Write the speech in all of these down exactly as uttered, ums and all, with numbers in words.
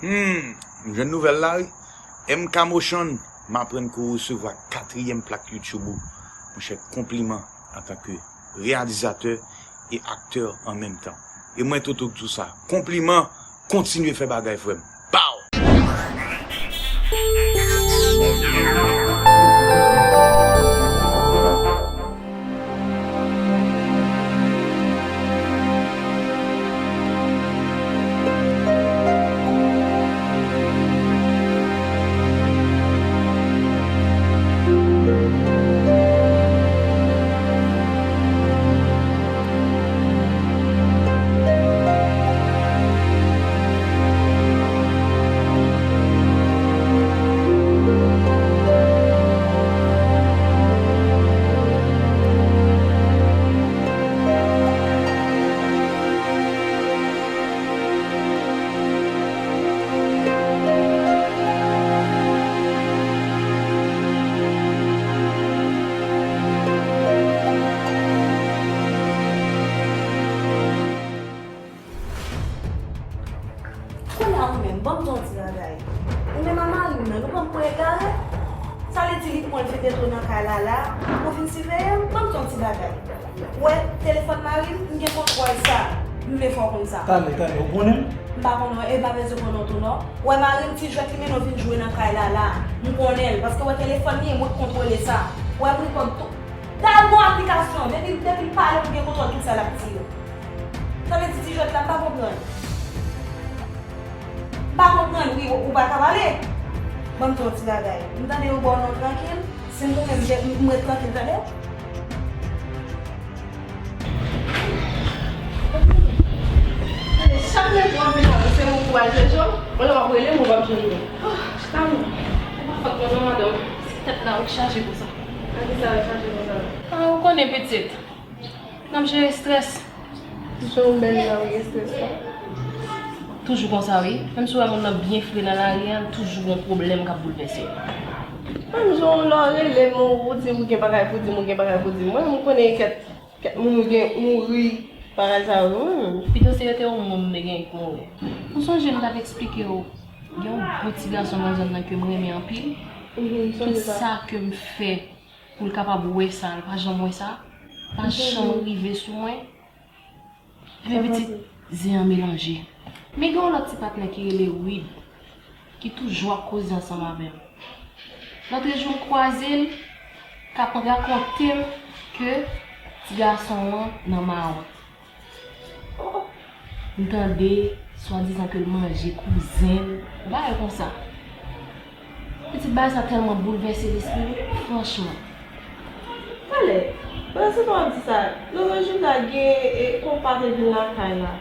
Hmm, m jwenn nouvèl la wi. M K Motion, m aprann ke w resevwa katriyèm plak YouTube ou. Monchè, konpliman antanke reyalizatè e aktè an menm tan. E mwen Toto k di w sa. Konpliman, kontinye fè bagay frè m. Pow! Kounye a ou menm, ban m di w yon ti bagay. Ou menm ak mari w nan, nou pa pran egare? Sa vle di li pran l fete tou nan kay la la, pou vin siveye m? Ban m di w yon ti bagay. Ou wè, telefòn mari m, m gen kontwòl sa. M vle fè w konn sa. Talè, talè, ou konnen m? M pa konnen w, e m pa bezwen konnen w tou non. Ou wè mari m ti jwèt li mennen w vin jwe nan kay la la. M konnen l, paske w wè telefòn li, e mwen k kontwole sa. Ou wè m rekòd tou. Dal gon aplikasyon, depi, depi l pale, m gen kontwòl tout sa l ap di yo. Sa vle di ti jwèt la, m pa konprann. M pa konprann, wi, ou, ou pa ka pale. Ban m di w yon ti bagay. M tande yo ba w non trankil. Si m goumen, m, m ret trankil, tande? Tande, chak lè w ap vin la, se mwen pou al jwe jò, mwen lè w ap rele m, ou p ap jwenn mwen. Ah, chita non. Se pa fòt mwen non, madanm. Se tèt la wi k chaje konsa. Ak kisa l chaje konsa? Ah, ou konnen pitit. N ap jere estrès. Jan w bèl la, w gen estrès la. Toujou konsa, wi. Menm si w wè moun nan byen fre nan lari a, toujou gon pwoblèm k ap boulvèse l. Menm jan w lè w rele m, ou di m ou gen bagay pou di m, ou gen bagay pou di m. Mwen, m konnen kèk, kèk moun ou gen mouri, bagay sa yo, wi. Pito se yo te yon moun m te gen k mouri. Ou sonje m t ap eksplike w, gen yon bon ti gason nan zòn nan ke m renmen anpil. Mhm, m sonje sa. Tout sa ke m fè pou l kapab wè sa, l pa janm wè sa, pa janm rive sou mwen. Ebyen pitit, zen an melanje. Men gen yon lòt ti patnè ki rele Wid, ki toujou ap koze ansanm avè m. Lòtrejou m kwaze l, k ap rakonte m ke ti gason an nan mawon. M tande swadizan ke l manje kouzen l, yon bagay konsa. Pitit, bagay sa tèlman boulvèse lespri m, franchman. Talè, pandan se tan w ap di sa, lòtrejou la gen, e, konpa te vin lakay la.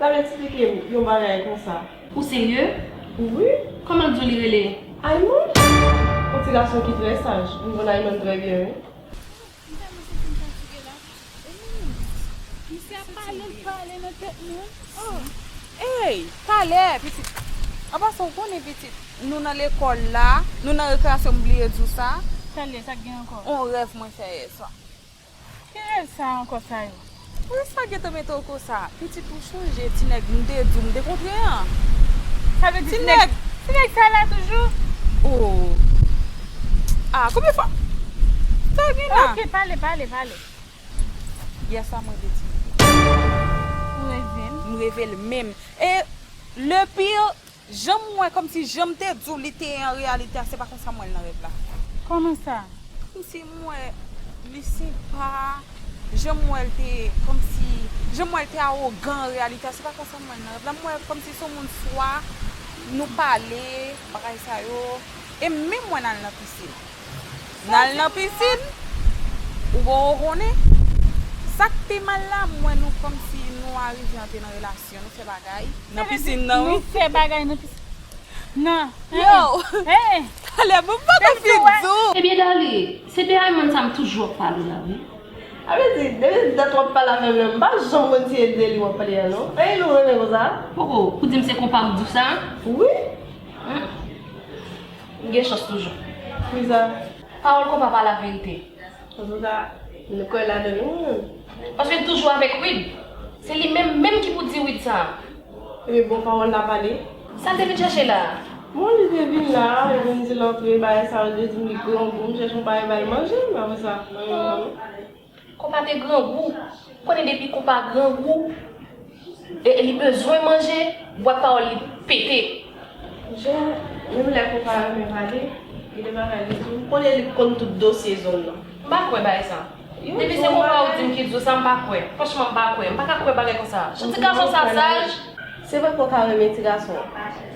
L ap eksplike m yon bagay konsa. Ou serye? Wi. Kòman l di w li rele? Ayman. Yon ti gason ki trè saj. M konn Ayman trè byen, wi. M tèlman santi m fatige la. Misye ap pale, l pale nan tèt mwen. Oh. Ey, talè, pitit. An pasan, ou konnen, pitit, nou nan lekòl la, nou nan rekreyasyon, m bliye di w sa. Talè, sa k gen ankò? On rèv mwen fè yè swa. Ki rèv sa ankò, sa yo? Wi, sa gentan mete w konsa. Pitit, ou chonje ti nèg m te di w m te kontre an? Sa vle di ti nèg, ti nèg sa la toujou? Oh. Ah, konbyen fwa? Sa gen la? Ok, pale, pale, pale. Yè swa mwen te di. Ou reve l? M reve l menm. E le pire, jan m wè kòmsi jan m te di w li te ye an reyalite a, se pa konsa m wè l nan rèv la. Kòman sa? Kòmsi m wè li senpa, jan m wè l te, kòmsi, jan m wè l te awogan an reyalite a, se pa konsa m wè l nan rèv la. M wè kòmsi se yon moun swa, nou pale, bagay sa yo, e m menm wè n al nan pisin. N al nan pisin, ou poko konnen. Sa k pi mal la, m wè nou kòmsi nou arive antre nan relasyon, nou fè bagay nan pisin nan, wi. Nou fè bagay nan pisin nan. Yo! Talè, mwen poko fin di w. Ebyen, Darly, se de Ayman sa m toujou ap pale w la, wi. Sa vle di, depi dat w ap pale avè m nan, m pa janm konn si e de li w ap pale a, non. Anyen nou renmen konsa? Poko, ou di m se konpa m k di w sa? Wi. Hmm. M gen chans toujou. Poukisa? Pawòl konpa pa laverite. Antouka, m kwè ladan l wi mwen menm. Paske l toujou avèk Wid. Se li menm, menm ki pou di Wid sa. Ebyen, bon pawòl la pale. Sa l te vin chèche la? Bon, li te vin la, li vin di l antre, bagay sa yo, li di m li grangou, m chèche yon bagay ba l manje, men apre sa, mwen menm, mwen menm. Konpa te grangou. Konnen depi konpa grangou, e, e li bezwen manje, bwat pawòl li pete. Jan, menm lè konpa renmen pale, li te pa ka di tou. Konnen li konn tout dosye zòn nan. M pa kwè bagay sa. Depi se konpa ou di m ki di w sa, m pa kwè. Franchman, m pa kwè. M pa ka kwè bagay konsa. Jan ti gason sa saj. Se vre konpa renmen ti gason.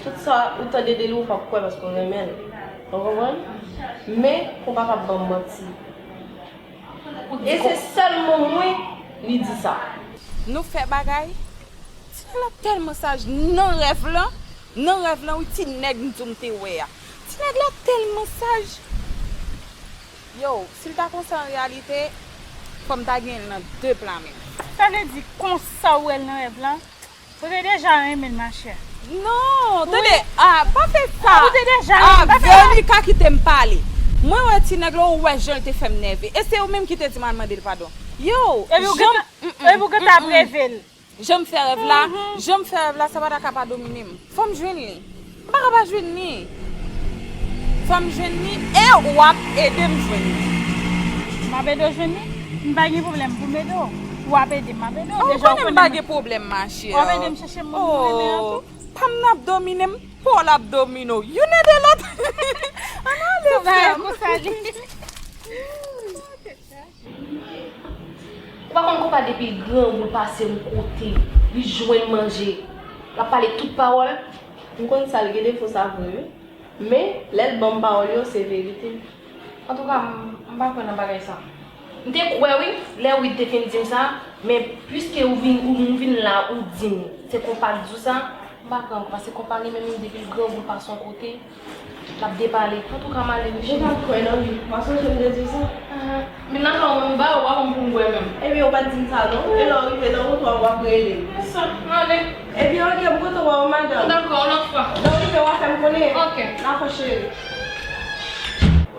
Tout sa ou tande de li, ou p ap kwè paske w renmen l. Ou konprann? Men, konpa p ap ban m manti. E se sèlman mwen li di sa. Nou fè bagay. Ti nèg la tèlman saj nan rèv lan. Nan rèv lan, wi, ti nèg m di w m te wè a. Ti nèg la tèlman saj. Yo, si l ta konsa an reyalite, fò m ta gen l nan de pla men m. Sa vle di konsa w wè l nan rèv lan? Ou te deja renmen l, machè. Non, tande, ah, pa fè sa. Ou te deja renmen l, pa fè sa. Veronica, kite m pale. Mwen wè ti nèg la, ou wè jan l te fè m nève. E se ou menm ki te di m al mande l padon. Yo, epi ou gen, epi ou gen ta reve l. Jan m fè rèv la, jan m fè rèv la, sa pa ta ka pa domine m. Fò m jwenn li. M pa ka pa jwenn li. Fò m jwenn li e w ap ede m jwenn li. M ap ede w jwenn li? M pa gen pwoblèm pou m ede w. Ou ap ede m, m ap ede w. Ou konnen m pa gen pwoblèm, ma chère. W ap ede m chèche moun mwen renmen an tou. Pa m nan ap domine m, pa w l ap domine w. Youn ede lòt. Ann ale, frè m. Ou pa konn konpa depi l grangou l pase yon kote, li jwenn manje, l ap pale tout pawòl. M konn sa l gen defo sa vre wi. Men, lè l ban m pawòl yo, se verite. Antouka, m, m pa kwè nan bagay sa. M te kwè wi, lè Wid te fin di m sa, men piske ou vin, ou, ou vin la, ou di m, se konpa k di w sa, m pa kwè ankò, paske konpa li menm, depi l grangou l pase yon kote, l ap depale. Antouka, m ale wi, cheri. Ou pa kwè nan li. Ou pa sonje m te di w sa? Ahan. Men nan ka w menm, m ba ou pa konn pou m bwè menm. Ebyen, ou pa t di m sa non. E lè w rive nan wout ou ap rele m. Se sa, m ale. Ebyen, oke, m kontan wè w, madanm. Dakò, yon lòt fwa. Lè w rive, w a fè m konnen. Oke. Dakò, cheri.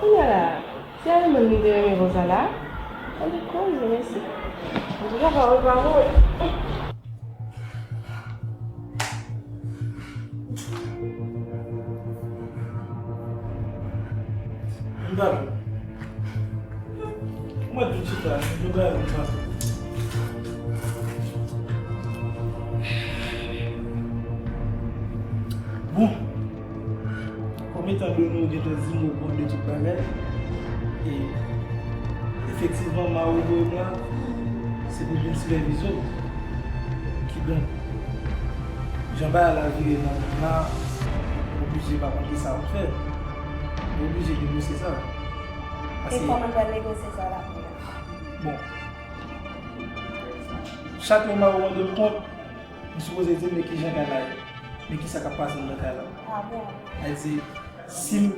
Kounye a la, se Ayman li te renmen konsa la. Tande koze, mèsi. Antouka, pawòl pa mwen. Mwen tout chita, mwen bay yon tan. Bon, kòm etan donnen w gentan di m ou pran de tout bagay, e efektivman, mari w voye m la, se pou m vin sipèvize w. Kidonk, jan bagay la vire nan mond la, oblije pa konn kisa w ap fè. Ou oblije negosye sa. E kòman n pral negosye sa la pou la? Bon. Chak lè mari w mande l kont, m sipoze di l men kijan kay la ye, men kisa k ap pase anndan kay la. Ah bon? Sa vle di, si m,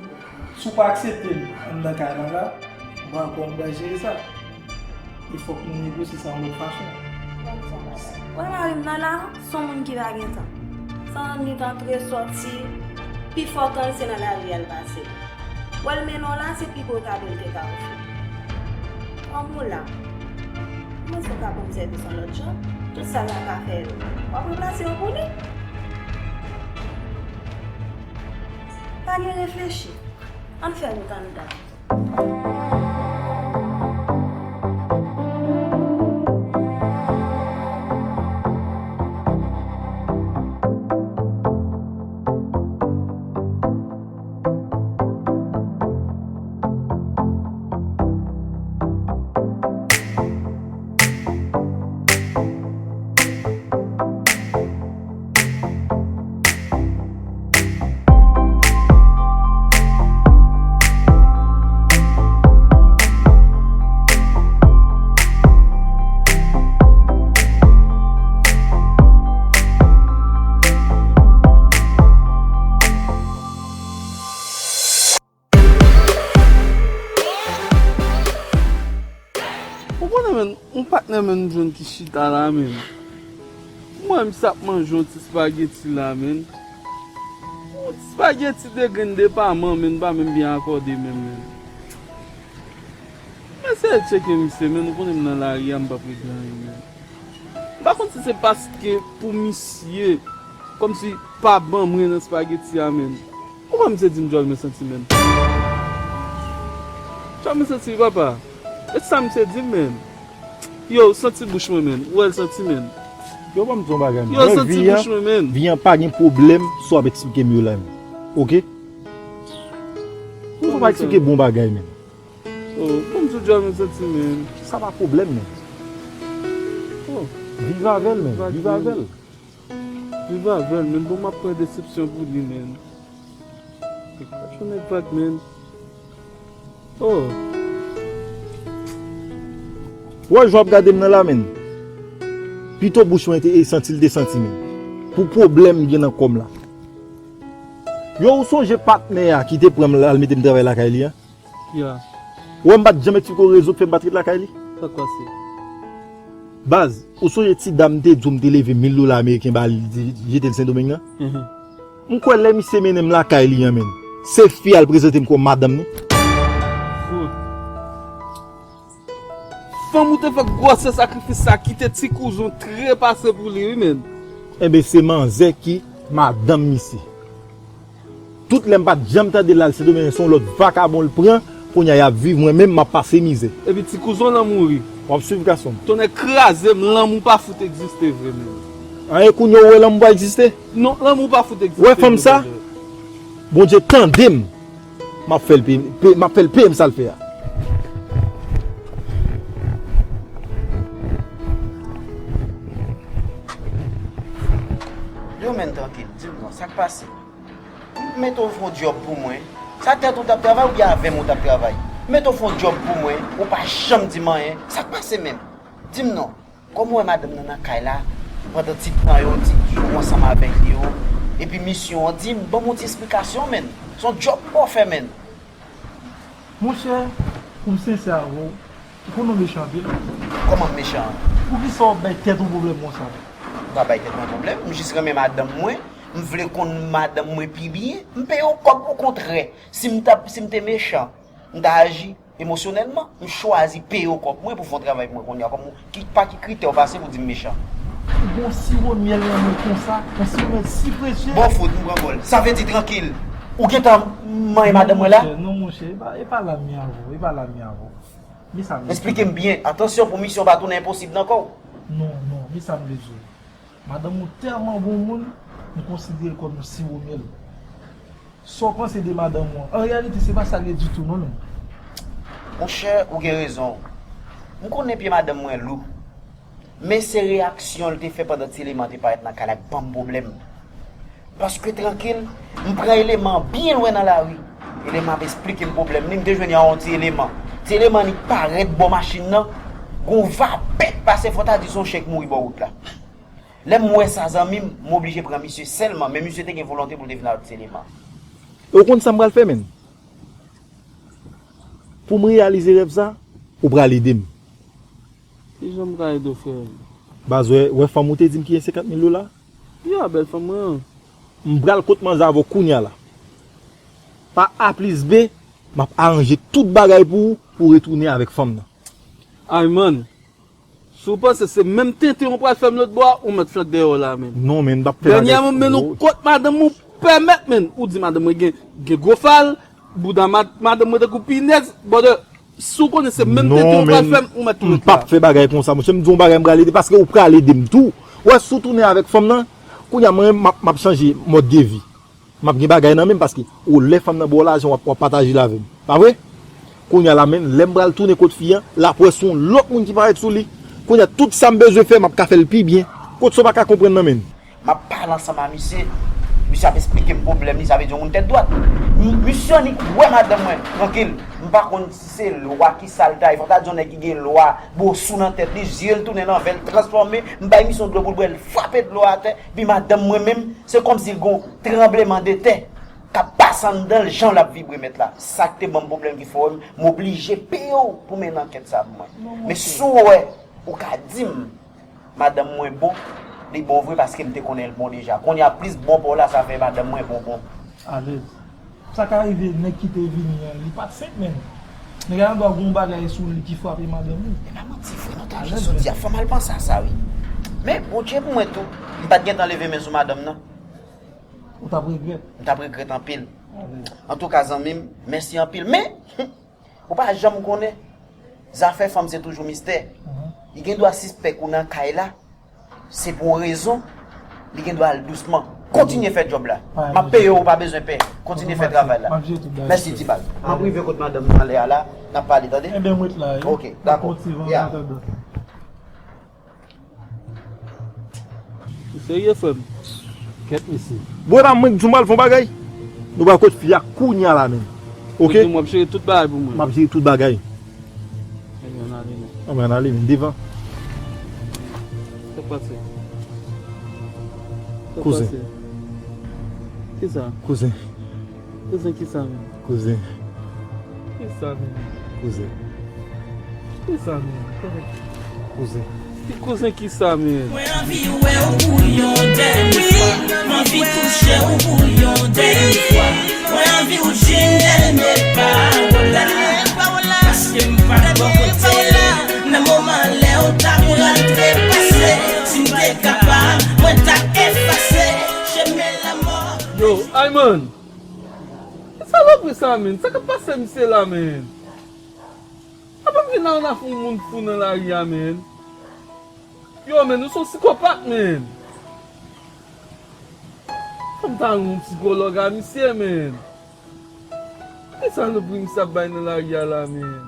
si w pa aksepte m anndan kay la la, m pa wè kòman m pral jere sa. E fòk nou negosye sa yon lòt fason. Wè mari m nan la, se yon moun ki pa gen tan. Sa yon nit antre sòti, pifò tan l se nan lari a l pase. Wè l mennen w la, se pi gwo kado l te ka ofri. Kòm ou la, mwen se w ka ban m sèvis yon lòt jan, tout sa l pa ka fè yo, w ap ranplase yo pou li. Pa gen reflechi, ann fè wout anndan. Ou konnen, menn, yon patnè, menn, m jwenn ki chita la, menn. Mwen, m sa ap manje yon ti spageti la, menn. Yon ti spageti de grenn depaman, menn, pa menm byen akòde menm, menn. M eseye tcheke misye, menn, ou konnen m nan lari a, m p ap regle anyen, menn. M pa konn si se paske pou misye, Kòmsi pa ban mwen nan spageti a, menn. Ou wè misye di m djòl mwen santi, menn. Djòl mwen santi, wi, papa. E sa misye di m, menn. Yo, santi bouch mwen, menn. Ou wè l santi, menn. Yo, ban m di yon bagay, menn. Yo, santi bouch mwen, menn. Vi an pa gen pwoblèm sa w ap eksplike m yo la, menn. Oke? Ou pa eksplike bon bagay, menn. Oh, ban m di w djòl mwen santi, menn. Sa pa pwoblèm, menn. Oh. Viv avè l, menn. Viv avè l. Viv avè l, menn. Bon, m ap pran desepsyon pou li, menn. Yon nèg vag, menn. Oh. Ou wè jan w ap gade m nan la, menn? Pito bouch mwen te santi l te santi, menn. Pou pwoblèm m gen nan kò m la. Yo, ou sonje patnè a ki te pran m la, al mete m travay lakay li a? Ya. Ou wè m pa t janm eksplike w rezon k fè m pa t ret lakay li? Sa k pase? Baz, ou sonje ti dam te di w m te leve mil dola ameriken ba li, li jete l Sendomeng nan? Mhm. M kwè lè misye mennen m lakay li an, menn, se fi a l prezante m kòm madanm ni. Fout. Fanm ou te fè gwosè sakrifis sa, kite ti kouzon trepase pou li, wi, menn. Enben, se manzè ki madanm misye. Tout lè m pa t janm tande l al Sendomeng, se yon lòt vakabon l pran, kounye a y ap viv, mwen menm, m ap pase mizè. Epi ti kouzon w lan mouri. W ap swiv, gason m. Tonnè kraze m, lanmou pa fout egziste vre, menn. An, e kounye a w wè lanmou pa egziste? Non, lanmou pa fout egziste vre, brother. Wè fanm sa? Bondye tande m. M ap fè l peye, peye, m ap fè l peye m sa l fè a. Yo, menn, trankil, di m non, sa k pase? M mete w fè yon djòb pou mwen. Sa tèt ou t ap travay oubyen avè m ou t ap travay? M mete w fè yon djòb pou mwen, ou pa janm di m anyen. Sa k pase menm? Di m non. Kòm ou wè madanm nan nan kay la, pandan ti tan yo, ti jou ansanm avèk li yo, epi misyon an, di m, ban m yon ti esplikasyon, menn. Se yon djòb pou w fè, menn. Monchè, pou m sensè avè w, ou konnen w mechan anpil. Kòman m mechan? Poukisa w ap bay tèt ou pwoblèm konsa? M pa bay tèt mwen pwoblèm, m jis renmen madanm mwen, m vle konn madanm mwen pi byen, m peye w kòb, okontrè, si m t ap, si m te mechan, m ta aji emosyonèlman, m chwazi peye w kòb mwen pou fè yon travay pou mwen kounye a, kòm ou, ki, pa ki kritè w pase pou di m mechan? Ou gon siwo myèl nan men w konsa, yon siwo myèl si presye. Bon, fout, m pran kòl. Sa vle di trankil. Ou gentan manyen madanm mwen la? Non, monchè, non, monchè, e pa, e pa la m ye avè w, e pa la m ye avè w. Men sa m ye. Esplike m byen. Atansyon pou misyon pa tounen enposib nan kò w. Non, non, men sa m vle di w. Madanm ou tèlman bon moun, m konsidere l kòm yon siwo myèl. Sa w panse de madanm ou an? An reyalite, se pa sa l ye ditou, non, menn. Monchè, ou gen rezon. M konnen pye madanm mwen lou. Men se reyaksyon l te fè pandan Ti Eleman te parèt nan kay la k ban m pwoblèm. Paske trankil, m pran Eleman byen lwen nan lari. Eleman ap esplike m pwoblèm li, m te jwenn yon ti Eleman. Ti Eleman li parèt bò machin nan, gon vapè k pase, fò ta di se yon chen k mouri bò wout la. Lè m wè sa, zanmi m, m oblije pran misye sèlman, men misye te gen volonte pou l te vin avèk Ti Eleman. E w konn sa m pral fè, menn? Pou m reyalize rèv sa, ou pral ede m. Kijan m ka ede w, frè m? Baz, wè, wè fanm ou te di m ki gen senkant mil dola? Ya, bèl fanm mwen an. M pral kot manzè avè w kounye a la. Pa A plis B, m ap aranje tout bagay pou ou, pou w retounen avèk fanm nan. Ay, man. Si w panse se menm tenten w pral fè m lòt bò a, ou mèt flank dèyè w la, menn. Non, menn, m p ap fè bagay. Dènyèman, menn, ou kot madanm ou pèmèt, menn. Ou di madanm mwen gen, gen gwo fal, bouda mad-, madanm mwen tankou pinèz, brother. Si w konnen se menm tenten w pral fè m, ou mèt tou ret la. Non, menn, m p ap fè bagay konsa, monchè. M di w yon bagay, m pral ede, paske ou pral ede m tou. Wè, si w tounen avèk fanm nan, kounye a, mwen, m ap, m ap chanje mòd de vi. M ap gen bagay nan men m paske ou lè fanm nan ba w lajan w ap, w ap pataje l avè m. Pa vre? Kounye a la menm, lè m pral tounen kot fi an, l ap wè se yon lòt moun ki parèt sou li. Kounye a tout sa m bezwen fè, m ap ka fè l pi byen. Kot sa w pa ka konprann nan menm? M ap pale ansanm a misye. Misye ap esplike m pwoblèm li, sa vle di yon moun tèt dwat. M-, misye annik wè madanm mwen, trankil. M pa konn si se lwa ki sa l ta ye. Fò ta di yon nèg ki gen lwa, bosou nan tèt li, zye l tounen nan vè l, transfòme. M bay misye yon dlo pou l bwè, l frape dlo a atè. Epi madanm mwen menm, se kòmsi l gon tranbleman de tè k ap pase anndan l, jan l ap vibre mèt la. Sa k te ban m pwoblèm ki fè w wè m, m oblije peye w pou mennen ankèt sa pou mwen. Men si w wè ou ka di m, madanm mwen bon, li bon vre paske m te konnen l bon deja. Kounye a plis bon pa w la, sa fè madanm mwen bon bon. Alèz. Sa ka rive nèg ki te vini an, li pa t senp menm. Nèg la gen dwa gen yon bagay sou li ki frape madanm li. E pa manti vre non, Tanji, sa w di a, fò m al panse a sa wi. Men Bondye pou mwen tou, m pa t gentan leve men sou madanm nan. Ou t ap regrèt. M t ap regrèt anpil. Antouka, zanmi m, mèsi anpil. Men, ou pa janm konnen. Zafè fanm se toujou mistè. Li gen dwa sispèk ou nan kay la, se pou yon rezon, li gen dwa al dousman. Kontinye fè djòb la. M ap peye w, ou pa bezwen pè. Kontinye fè travay la. Mèsi, ti baz. M ap rive kot madanm nan talè a la, n ap pale, tande? Enben, m ret la, wi. Ok, dakò. Ou serye, frè m? Kèt, mesye. Bon, epa mwen k di w m pral fè yon bagay. Nou pral kot fi a kounye a la menm. Ok? Ou di m w ap jere tout bagay pou mwen. M ap jere tout bagay. Ebyen, ann ale, men. Ann ale, men, devan. Sa k pase? Sa k pase? Kouzen. Kisa? Kouzen. Kouzen kisa, men? Kouzen. Kisa, men? Kouzen. Kisa, men? Kouzen. Kouzen kisa, men? Mwen anvi wè w pou yon dènye fwa. M anvi touche w pou yon dènye fwa. Mwen anvi w di m dènye pawòl la. Paske m pa t bò kote w nan moman lè w t ap rantre pase. Si m te kapab, mwen t ap efase chemen lanmò. Yo, Ayman! Ki salopri sa, men? Sa k ap pase misye la, men? Apa vin la, ou nan fè yon moun fou nan lari a, men? Yo, men, ou se yon sikopat, men! Fò m ta al yon sikològ a misye, men! Ki salopri misye ap bay nan lari a la, men?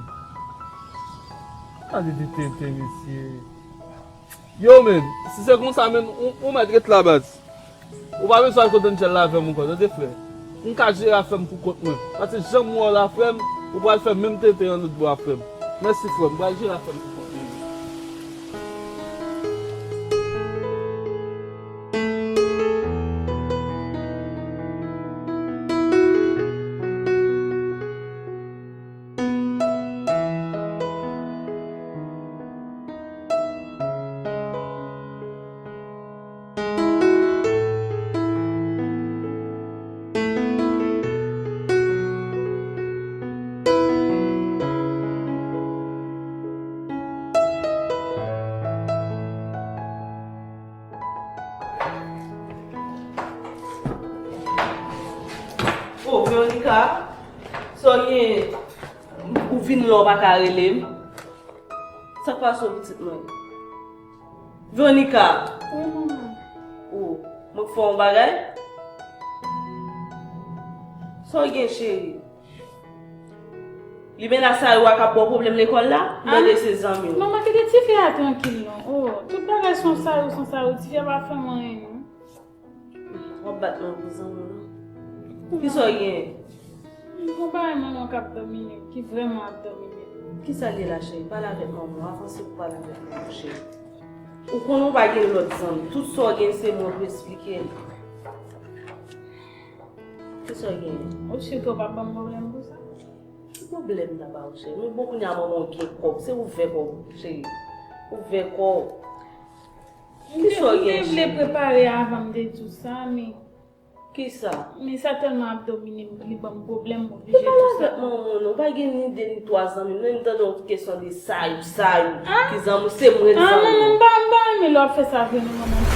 Gade de tenten, mesye! Yo, men, si se konsa, men, ou, ou mèt ret la, baz. Ou pa bezwen al kot Angel la avè m ankò, tande, frè. M ka jere afè m pou kont mwen. Paske jan m wè w la, frè m, ou pral fè menm tenten an lòt bò a, frè m. Mèsi, frè m. M pral jere afè m pou kont mwen. Oh, Veronica, sa w gen? Ou vin la, ou pa ka rele m? Sa k pase w, pitit mwen? Veronica! Wi, manman. Oh, mwen fè yon bagay? Sa w gen, cheri? Li menas Sayou a k ap ba w pwoblèm lekòl la? Mande se zanmi w. Manman, kite tifi a trankil non. Oh, tout bagay se yon Sayou, se yon Sayou. Tifi a pa fè m anyen non. W ap bat mwen pou zanmi w non. Kisa w gen? Gon bagay manman k ap domine m, ki vrèman ap domine m. Kisa l ye la, cheri? Pale avèk manman w, avanse pou pale avèk manman w, cheri. Ou konnen w pa gen lòt zanmi. Tout sa w gen se mwen pou eksplike l. Kisa w gen? Ou si ke w p ap ban m pwoblèm pou sa? Ki pwoblèm m ta ba w, cheri? Men bon, kounye a manman w gen kòb. Se ouvè kò w, cheri. Ouvè kò w. Kisa w gen, cheri? M te vle prepare avan m te di w sa, men. Kisa? Men sa tèlman ap domine m, li ban m pwoblèm, m oblije di w sa. Ou pale avèk manman w non, pa gen ni de ni twa zanmi m non, m tande yon kesyon de Sayou, Sayou. Ki zanmi w, se mwen zanmi w. Ah, manman, m pa, m pa renmen lè w ap fè sa vre non, manman.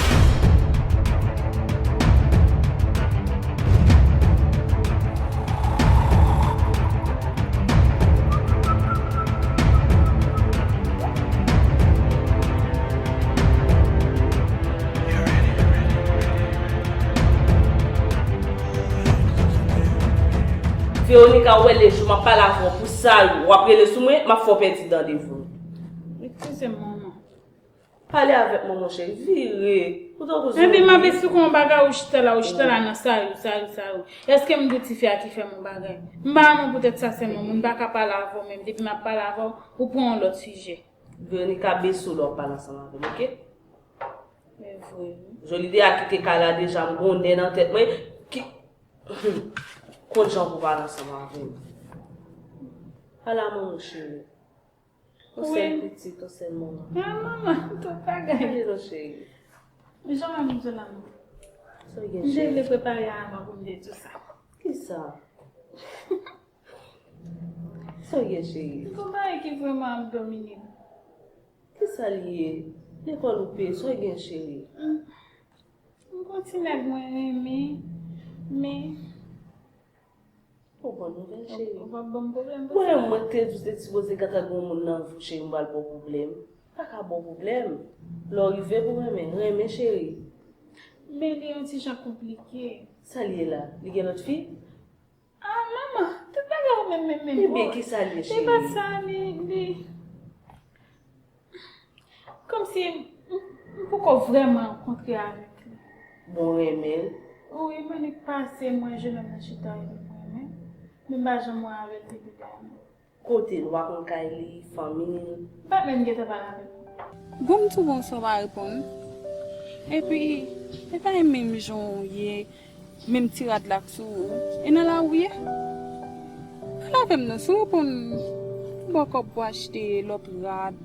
Veronica, ou wè lejou m ap pale avè w pou Sayou, w ap rele sou mwen, m ap fè w pèdi dan devan w. Eskize m, manman. Pale avèk mwen, monchè, vire. Ou tankou zonbi. Epi m ap esplike w yon bagay, ou chita la, ou chita la nan Sayou, Sayou, Sayou. Èske m di w tifi a ki fè m yon bagay? M pa renmen w poutèt sa sèlman, moun pa ka pale avè w menm. Depi m ap pale avè w, ou pran yon lòt sijè. Veronica, bese w lè w ap pale ansanm avè m, oke? Men vre, wi. Jolide a kite kay la deja, m gon nè nan tèt mwen. Ki, konn jan pou pale ansanm avè m. Pale a manman w, cheri. Yon sèl pitit, yon sèl manman. Ah, manman, tout bagay. Gade non, cheri. Jan m ap di w la, manman. Sa w gen, cheri? M te vle prepare avan pou m te di w sa. Kisa? Sa w gen, cheri? Gon bagay ki vrèman ap domine m. Kisa l ye? Lekòl ou peye, sa w gen, cheri? M gon ti nèg mwen renmen. Men, Bon, bon nouvèl, cheri. Ou p ap ban m pwoblèm pou Mwen, sa. Mwen te di w te sipoze gentan gen yon moun nan vi w, cheri, m pral ba w pwoblèm. Pa ka ba w pwoblèm. Lè w rive pou renmen, renmen, cheri. Men li yon ti jan konplike. Sa l ye la? Li gen lòt fi? Ah, manman, tout bagay ou menm, menm, menm. Ebyen, ki sa l ye, Se pa cheri? Sa, li, li. Kòmsi m, m poko vrèman rankontre avèk li. Bon, renmen l. Wi, mwen li pase, mwen je menm nan chita epi mwen renmen. Men m pa janm wè avè l depi lè a, non. Kote l? W ap nan kay li, fanmi l? M pa t menm gentan pale avè l. Bon, m tou bon sa w pa reponn. Epi, e pa e menm jan w ye, menm ti rad la k sou ou. E nan lari w ye? Pale avè m non, si w reponn, m ba w kòb pou achte lòt rad.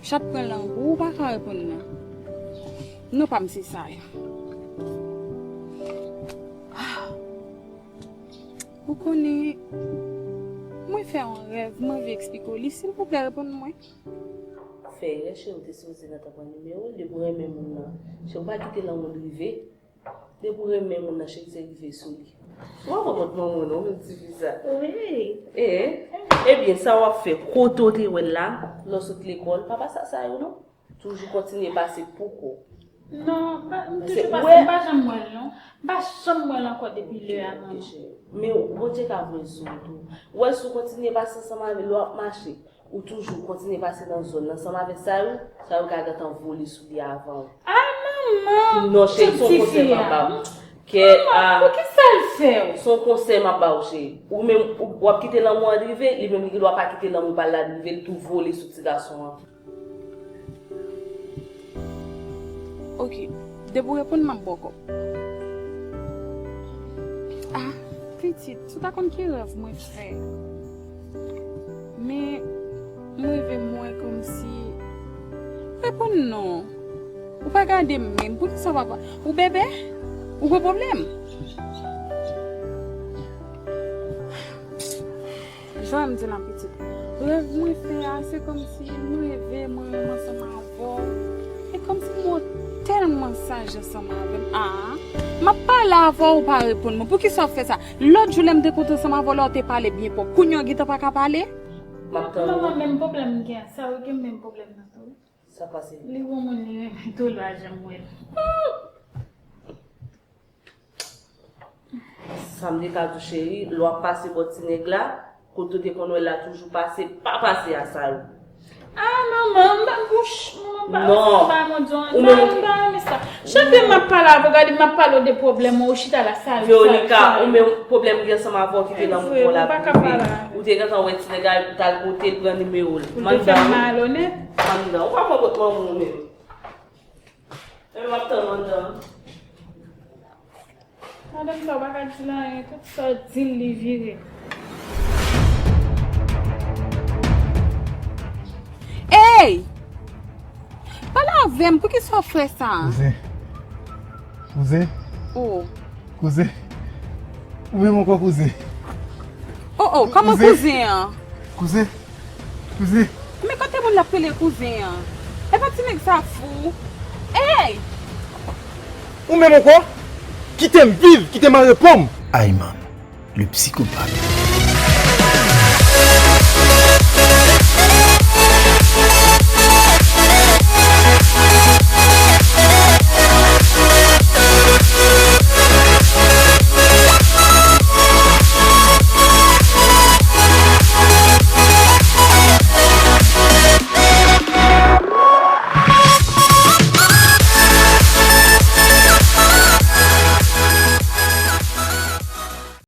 Chat pran lang ou, ou pa ka reponn nan. Non pa m se sa yo. Ah. Ou konnen, mwen fè yon rèv, m anvi eksplike w li. Silvouplè, reponn mwen. Fè erè, cheri, ou te sipoze gentan pran nimewo l, depi w renmen moun nan. Cheri, ou pa kite lanmou l rive. Depi w renmen moun nan, cheri, se rive sou li. Ou pa konprann manman w non, menm ti fi sa. Wi. Eh, ebyen, sa w ap fè, kote w te wè l la, lè w sot lekòl, pa pase a sa yo non. Toujou kontinye pase pou kò w. Non, pa, m Paske toujou pase, wè- m pa janm wè l non. M pa janm wè l ankò depi lè a, manman. Men Bondye ka voye sou ou tou. Ou wè, si w kontinye pase ansanm avè l, lè w ap mache, ou toujou kontinye pase nan zòn nan ansanm avè sa yo, sa yo ka gentan vole sou li avan w. Ah, manman! Non, cheri, se yon Ti konsèy fi m ap a. ba w. Kè a, Poukisa l fè w? Se yon konsèy m ap ba w, cheri. Ou menm, ou, w ap kite lanmou an rive, li menm li gen dwa pa kite lanmou pa l la rive, l tou vole sou ti gason an. Ok, depi w reponn m ap ba w kòb. Ah, pitit, si w ta konn ki rèv mwen fè. Men, m rive m wè kòmsi. Reponn non. Ou pa gade m menm. Poukisa w pa pa. Ou bèbè? Ou gen pwoblèm? Jan m di l an pitit. Rèv mwen fè a, se kòmsi m reve, mwen menm ansanm avè w. E kòmsi m wè w tèlman saj ansanm avè m. Ah, m ap pale avè w, ou pa reponn mwen. Poukisa w fè sa? Lòt jou lè m te kontan ansanm avè w la, w te pale byen pwòp. Kounye a w gentan pa ka pale? M ap tann ou. Manman, menm pwoblèm m gen, sa yo gen menm pwoblèm nan tou. Sa pase? Li gon moun li renmen tou, l pa janm wè l. Sa m te ka di w, cheri, lè w ap pase bò ti nèg la, kote w te konn wè l la toujou pase, pa pase a sa yo. Ah, manman, m pa bouch, manman, m pa Non. M pa mwen di w, Ou m menm pa, m pa renmen sa. Chak lè m ap pale avè w, gade m ap pale w de pwoblèm mwen, ou chita la, sa l, sa l, Veronica, sa l. Ou menm pwoblèm gen ansanm avè w ki te nan Vre, mouvman ou la pa ka prive. Pale avè m. Ou te gentan wè ti nèg la epi w t al kote l pran nimewo l. Pou l te fè m malonèt. Mandan, ou pa konprann manman w menm. Mwen menm m ap tann mandan. Madanm sa, ou pa ka di l anyen, tout sa w di l, li vire. Ey! Pale avè m, poukisa w fè sa? Kouzen. Kouzen. Oh. Kouzen. Ou menm ankò kouzen. Oh, oh, kòman Kouzen. Kouzen an? Kouzen. Kouzen. Men kote moun l ap rele kouzen an? E pa ti nèg sa fou? Ey! Ou menm ankò? Kite m viv, kite m an repo m. Ayman, le psychopathe.